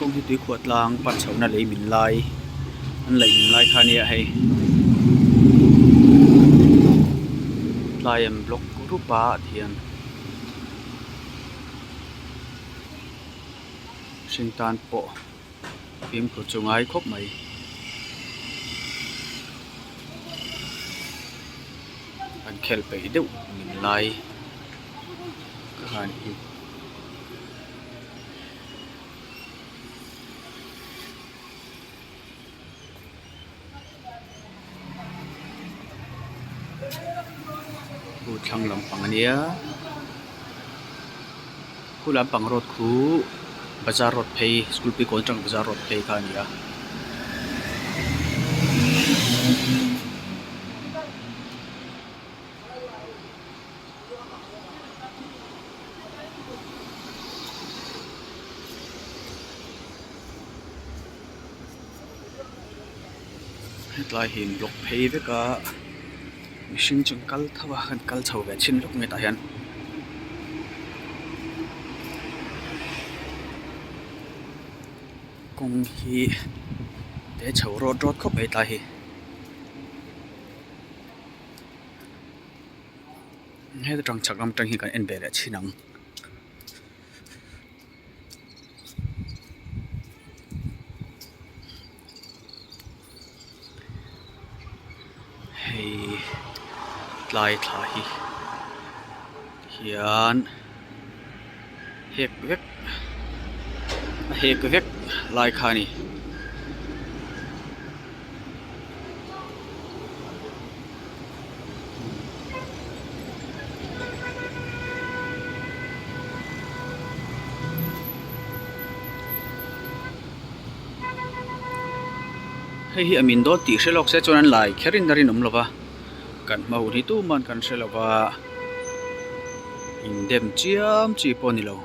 kawng hi tuikhuah tlang pan chhohna lei min lai an laih min lai kha a nia hei tlai an block rup a tihian hring tan pawh fimkhur chu ngai khawp mai. An khel peih deuh min lai khan hi. Khu thlang lampang ania khu lampang road khu bazar road phei school pi kawn atang bazar road phei kha a ni a. Hetlai hi in block phei vek a mihring chu an kal tho a an kal chho ve chhin lawk mai tah hian. Kawng hi te chho rawt rawt khawp mai tlai hi. Heta tang chhak lam atang hian kan en ve leh chhin ang. Hei tlai thla hi hian hek vek a hek vek lai kha a ni. Hei hi a min dawn tih hre lawk se chuan an lai kher in a rinawm lo va kan hma hun hi tuman kan hre lo va indem chiam chi pawh a ni lo.